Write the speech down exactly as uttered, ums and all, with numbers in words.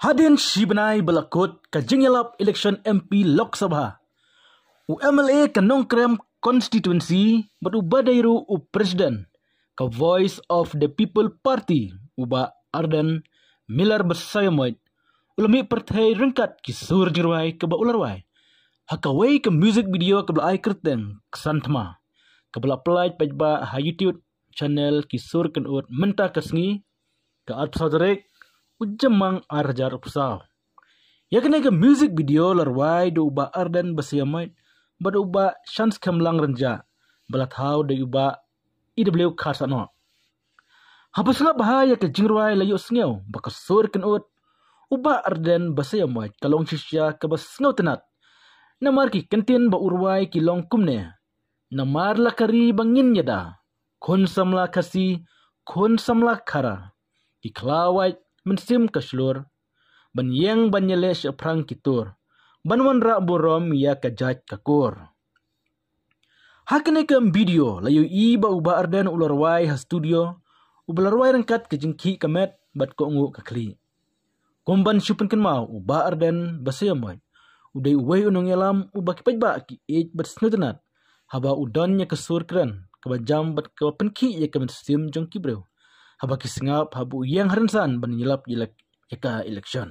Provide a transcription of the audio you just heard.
Hadien shi bnai ba la kut ka jingïalap election M P Lok Sabha, u M L A ka Nongkrem constituency bad uba dei ruh u president ka Voice of the People Party, u Bah Ardent Miller Basaiawmoit, u la mih pyrthei ryngkat ki sur jingrwai kaba u la rwai ha kawei ka music video kaba la ai kyrteng Ksan Thma, kaba la pyllait paidbah ha YouTube channel Ki Sur Kynut mynta ka sngi, ka arphew saw tarik u Jymmang ar hajar arphew saw. Ïa kane ka music video la rwai da u Bah Ardent Basaiawmoit bad u Bah Shanskhem Langranjah, ba la thaw da u Bah E W Kharsanoh. Haba sngap bha ïa ka jingrwai la ïohsngew ba ka sur kynut u Bah Ardent Basaiawmoit ka long shisha kaba sngewtynnat namar ki kyntien ba u rwai ki long kumne: Namar la ka ri ba ngin ïada, khun samla Khasi, khun samla Khara, ki khlawait mynsiem ka shlur, ban ïeng ban ïaleh shaphrang ki tur, ban wanrah burom ïa ka jait ka kur. Ha kane ka video la ïohi ba u Bah Ardent u la rwai ha studio, uba la rwai ryngkat ka jingkhih ka met bad ka nguh ka khlieh. Kum ban shu pynkynmaw, u Bah Ardent Basaiawmoit u dei uwei u nongïalam uba ki paidbah ki ïeit bad sngewtynnat haba u don ïa ka sur kren kaba jam bad kaba pynkhih ïa ka mynsiem jong ki briew haba ki sngap haba u ïeng ha rynsan ban ïalap ïa ka election.